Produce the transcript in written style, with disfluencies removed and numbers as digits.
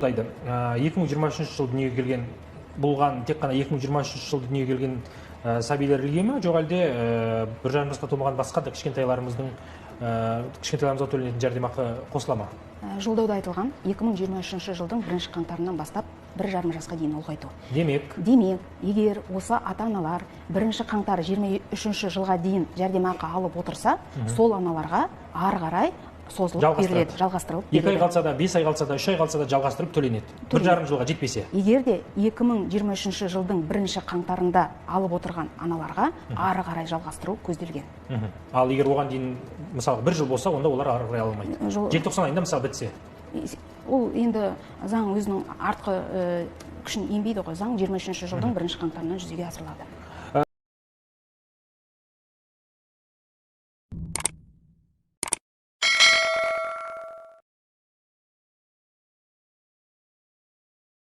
2023 жылы дүниеге келген, болған тек қана 2023 жылы дүниеге келген сәбилер іліге ме, жоқ әлде 1,5 жасқа толмаған басқа да кішкентайларымызға төленетін жәрдемақы қосыла ма? Жолдауда айтылған 2023 жылдың 1 қаңтарынан бастап 1,5 жасқа дейін ұлғайту. Демек? Демек, егер осы ата-аналар 1 қаңтар 23 жылға дейін жәрдемақы алып отырса, сол аналарға ары қарай созылып беріледі, жалғастырылып беріледі. 2 ай қалса да, 5 ай қалса да, 3 ай қалса да жалғастырып төленеді. 1,5 жылға жетпесе. Егер де 2023 жылдың 1 қаңтарында алып отырған аналарға ары қарай жалғастыру көзделген. Ал егер оған дейін, мысалы, 1 жыл болса, онда олар ары қарай ала алмайды. Желтоқсан айында, мысалы, бітсе. Ол енді заң өзінің артқы күшін енбейді ғой. Заң 23 жылдың 1 қаңтарынан жүзеге асырылады.